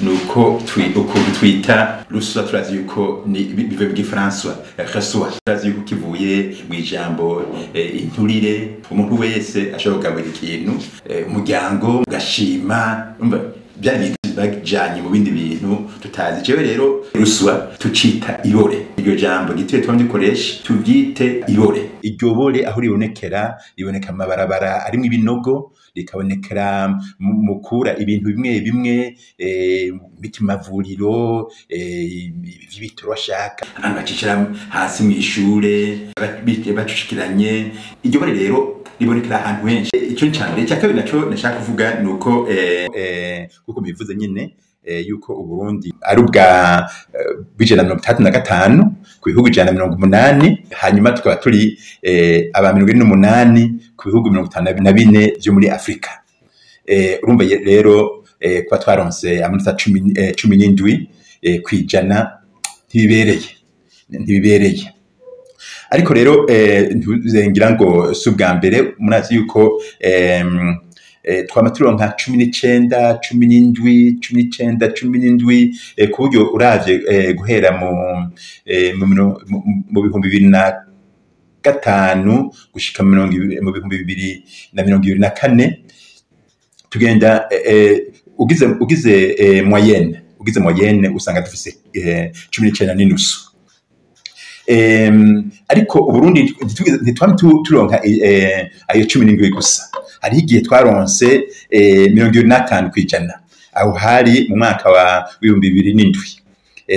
Nuko ukuntu twita ruswa, turazi yuko ni bive mu Gifaransa rasuwa, turazi yuko kivuye mu ijambo inturire. Umuntu wese ashobora kugaburira ikintu umuryango ugashima. Urumva byari ibintu bajanye mu bindi bintu tutazi. Jewe rero ruswa tucita ibore. Iryo jambo gituye tuba dukoresha, tuvyite ibore. Iryo bore aho ribonekera, riboneka mu mabarabara arimwo ibinogo, rikabonekera mu kura ibintu bimwe bimwe mu mavuriro, vy'ibitoro bashaka, abantu bacicara hasi mw'ishure bacucikiranye. Iryo bore rero ribonekera ahantu henshi. Ico ni icambere. Icya kabiri naco nashaka kuvuga ni uko kuko bivuze nyene yuko Uburundi ari ubwa 165 ku bihugu 180, hanyuma tukaba turi aba 48 ku bihugu 54 vyo muri Afrika. Urumva rero kuba twaronse amanota 17 kwijana ntibibereye, ntibibereye. Ariko rero ngira ngo si ubwa mbere. Murazi yuko twama turonka 19, 17, 19, 17, ku buryo uravye guhera mu 2005 gushika mu 2024 tugenda ugize moyenne usanga dufise 19.5. Ariko Uburundi ntitwame turonka ayo 17 gusa. Hariho igihe twaronse 25%. Aho hari mu mwaka wa 2007.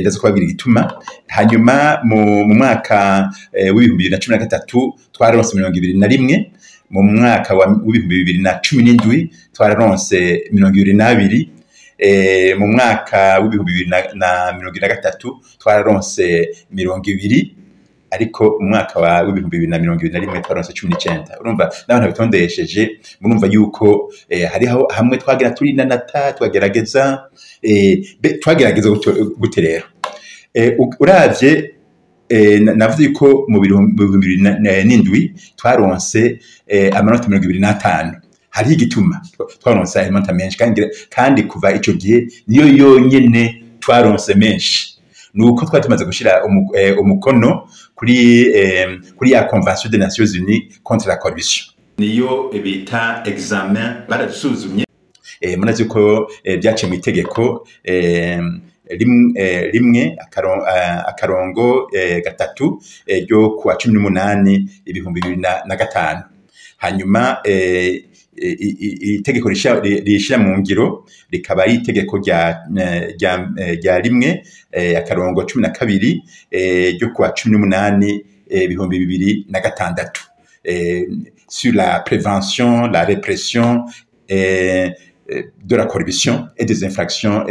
Ndaza kubabwira igituma. Hanyuma mu mwaka w'2013 twaronse 21. Mu mwaka w'2017 twararonse 22. Mu mwaka w'2023 twararonse 20, ariko mu mwaka wa w'2021 twaronse 19. Urumva n'abantu bitondesheje, murumva yuko hariho hamwe twagera turinanata, twagerageza twagerageza gute rero? Uravye navuze yuko mu 2007 twaronse amanota 25. Hariho igituma twaronse ayo manota menshi, kandi kuva ico gihe niyo yonyene twaronse menshi. Nuko twari tumaze gushira umukono kuri ya Convention des Nations Unies contre la corruption, niyo bita examen, baradusuzumye. Murazi ko byaciye mu itegeko rimwe akarongo 3 ryo kuwa 18 2005. Hanyuma itegeko rishira mu ngiro rikaba ari itegeko rya 1 akarongo 12 ryo kuwa 18 2006, sur la prévention, la répression de la corruption et des infractions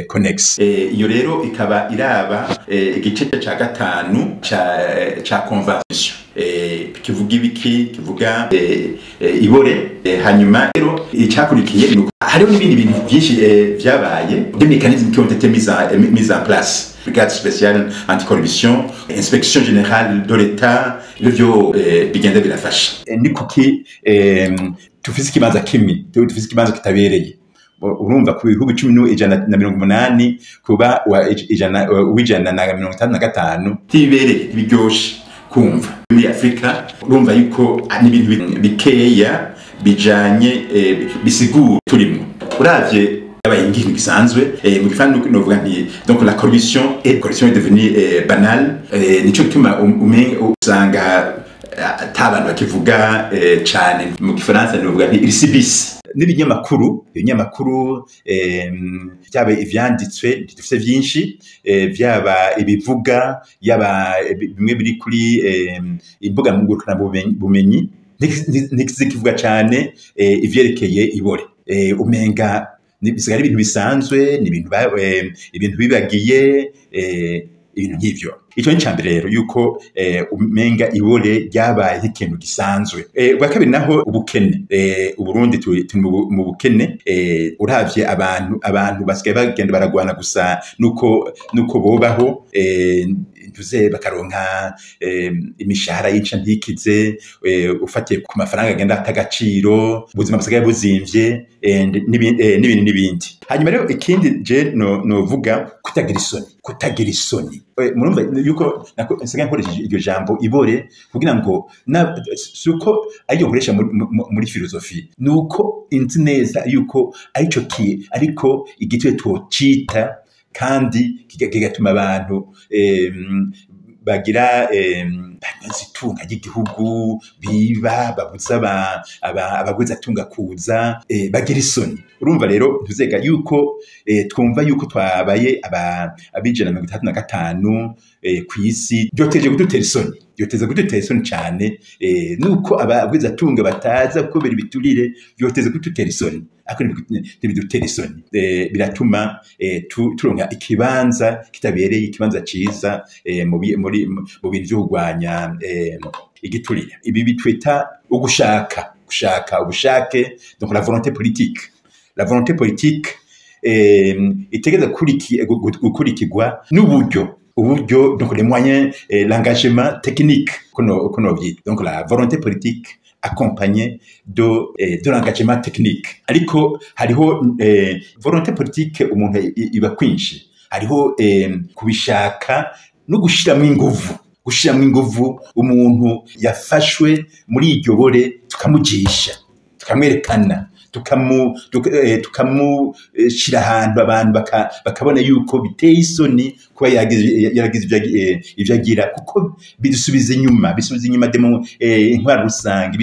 connexes. Iyo rero ikaba iraba igice ca gatanu ca convention kivuga ibiki? Kivuga ibore. Hanyuma rero icyakurikiye nuko hariho n'ibindi bintu byinshi vyabaye, des mécanismes qui ont été mis en place: brigade spéciale anticorruption, inspection générale de l'État. Ivyo vyo bigenda birafasha. Ni kuki tufise ikibanza kimwe, dufise ikibanza kitabereye? Urumva ku bihugu 180 kuba 165 ntibibereye, ntibiryoshe kumva. Muri Afrika urumva yuko ari ibintu bikeya bijanye bisigura turimo. Uravye yabaye ikintu gisanzwe. Mu gifaransa novuga nti donc la corruption est devenue banale. Nico gituma umenga usanga ata bantu bakivuga cane. Mu gifaransa novuga nti ils subissent. N'ibinyamakuru, ibinyamakuru vyaba ivyanditswe, ntidufise vyinshi, vyaba ibivuga, yaba bimwe biri kuri imbuga ngurukanabumenyi, ntizikivuga cane ivyerekeye ibore. Umenga bisigaye ari ibintu bisanzwe, ni ibintu ibintu bibagiye, ibintu nk'ivyo. Ico ni icambere rero, yuko umenga ibore ryabaye nk'ikintu gisanzwe. Ubwa kabiri naho, ubukene. Uburundi turi mu bukene. Uravye abantu basigaye bagenda baragwana gusa nuko bobaho. Tuze bakaronka imishahara y'inca ntikize, ufatiye ku mafaranga agenda ata agaciro, ubuzima busigaye buzimvye, n'ibindi n'ibindi. Hanyuma rero ikindi je novuga, kutagira isoni, kutagira isoni. Murumva yuko nsigaye nkoresheje iryo jambo ibore kugira ngo suko ariyo nkoresha muri philosophie, nuko inzi neza yuko arico ki ariko igitwe twocita kandi kigatuma abantu bagira itunga ry'igihugu biba, babuza abagwizatunga kuza, bagira isoni. Urumva rero ntuzega yuko twumva yuko twabaye ab'165 kw'isi, byoteje kudutera isoni, byoteza kudutera isoni cane, nuko abagwizatunga bataza kubera ibiturire, byoteza kudutera isoni, ariko ntibidutera isoni. Biratuma turonka ikibanza kitabereye, ikibanza ciza mu bintu vyo kurwanya igiturire. Ibi bitwita ugushaka, gushaka, ubushake, donc la volonté politique. La volonté politique itegeza gukurikirwa n'uburyo, uburyo, donc les moyens, l'engagement technique kono vyita. Donc la volonté politique accompagnée de l'engagement technique. Ariko hariho volonté politique umuntu iba kwinshi, hariho kubishaka no gushiramwo inguvu, gushiramwo inguvu umuntu yafashwe muri iryo bore, tukamujisha, tukamwerekana, tukamushira ahantu abantu bakabona yuko biteye isoni kuba yaragize ivyo agira, kuko bidusubiza inyuma, bisubiza inyuma intwaro rusange,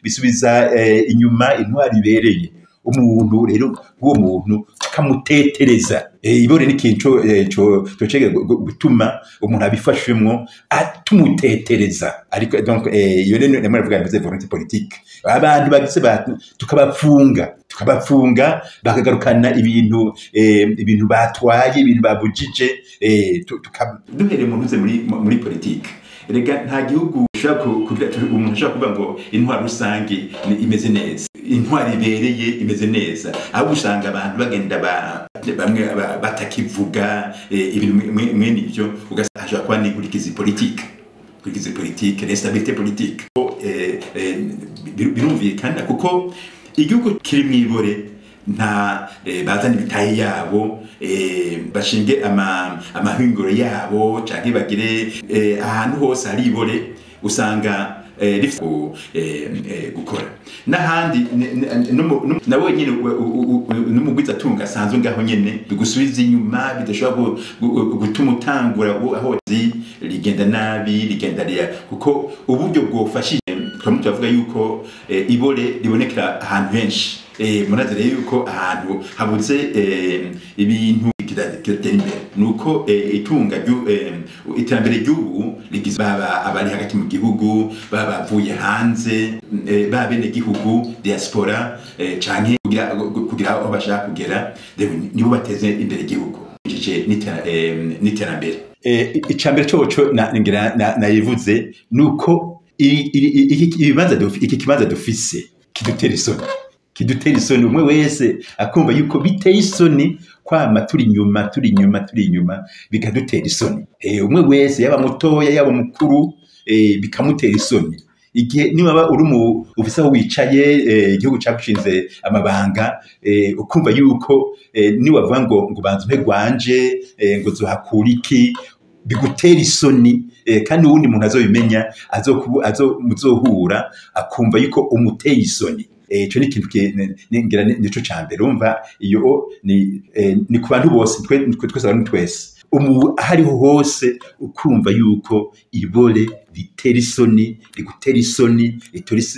bisubiza inyuma intwaro ibereye. Umuntu rero, uwo muntu tukamutetereza. Ibore ni ikintu co gutuma umuntu abifashwemwo atumutetereza. Ariko donc iyo rero namwe navuga bivuze volonté politique, abantu bagize tukabapfunga, tukabapfunga bakagarukana ibintu batwaye, ibintu babujije, duhereye mu ntuze muri politique. Rega nta gihugu ushobora kugira, umuntu ashobora kuvuga ngo intwaro rusange imeze neza, intwaro ibereye imeze neza, ahubwo usanga abantu bagenda bamwe batakivuga, ibintu mwene ivyo, ugasanga hashobora kuba n'inkurikizi politique, inkurikizi politique, l'instabilité politique. Birumvikana kuko igihugu kiri mw'ibore nta bazana ibitahe yabo, bashinge amahinguro yabo canke bagire ahantu hose hari ibore, usanga rifise gukora n'ahandi nawe nyene n'umugwizatunga asanzwe ngaho nyene bigusubiza inyuma, bidashobora gutuma utangura aho rigenda nabi, rigenda riya, kuko uburyo bwofashije. Twamwe turavuga yuko ibore ribonekera ahantu henshi. Murazi rero yuko ahantu habuze ibintu kidatera imbere, nuko itunga iterambere ry'ubu rigize baba abari hagati mu gihugu, baba bavuye hanze, baba bene gihugu diaspora, canke kugira aho bashaka kugera, nibo bateze imbere igihugu n'iterambere. Icambere coco ngira nayivuze nuko iki kibanza dufise kidutera isoni, kidutera isoni, umwe wese akumva yuko biteye isoni kwama turi inyuma, turi inyuma, turi inyuma, bikadutera isoni. Umwe wese, yaba mutoya yaba mukuru, bikamutera isoni. Igihe niba uri mu ufise aho wicaye, igihugu cagushinze amabanga, ukumva yuko niwavuga ngo banza umpe gwanje, ngo zohakura iki, bigutera isoni, kandi uwundi muntu azobimenya muzohura akumva yuko umuteye isoni. Ico ni ikintu ngira nico ca mbere. Urumva iyo ni ku bantu bose, twe twese, abantu twese, ahariho hose, ukumva yuko ibore ritera isoni, rigutera isoni,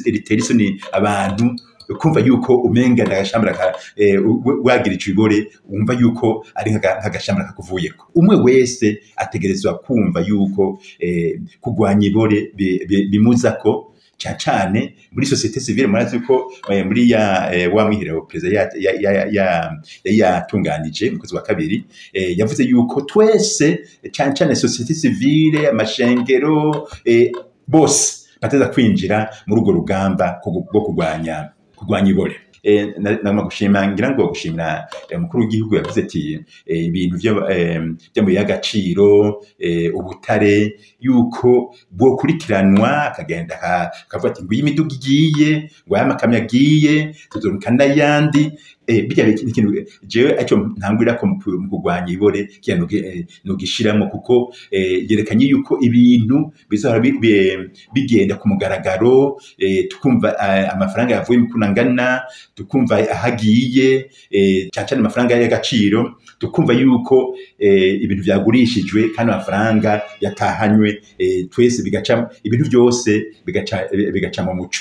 ritera isoni abantu, ukumva yuko umenga ndagashambara wagira ico ibore, wumva yuko ari nk'agashambara kakuvuyeko. Umwe wese ategerezwa kumva yuko kurwanya ibore bimuzako cane cane muri société civile. Murazi ko muri ya wa mwiherero perezida yatunganije mu kwezi kwa kabiri, yavuze yuko twese, cane cane société civile, amashengero, bose bateza kwinjira muri urwo rugamba rwo kurwanya ibore. Nagomba gushima, ngira ngo gushimira umukuru w'igihugu yavuze ati ibintu vy'amabuye y'agaciro, ubutare, yuko bwokurikiranwa, akagenda akavuga ati ngo iyi miduga igiye, ngo aya makamyo agiye, tuzoronka n'ayandi. Birya ni ikintu jewe aco ntangwirako mu kurwanya ibore, kiya nogishiramwo, kuko yerekanye yuko ibintu bizohora bigenda ku mugaragaro, tukumva amafaranga yavuye mu kunangana, tukumva ahagiye, cane cane amafaranga y'agaciro, tukumva yuko ibintu vyagurishijwe kandi amafaranga yatahanywe, twese bigaca, ibintu vyose bigaca mu muco.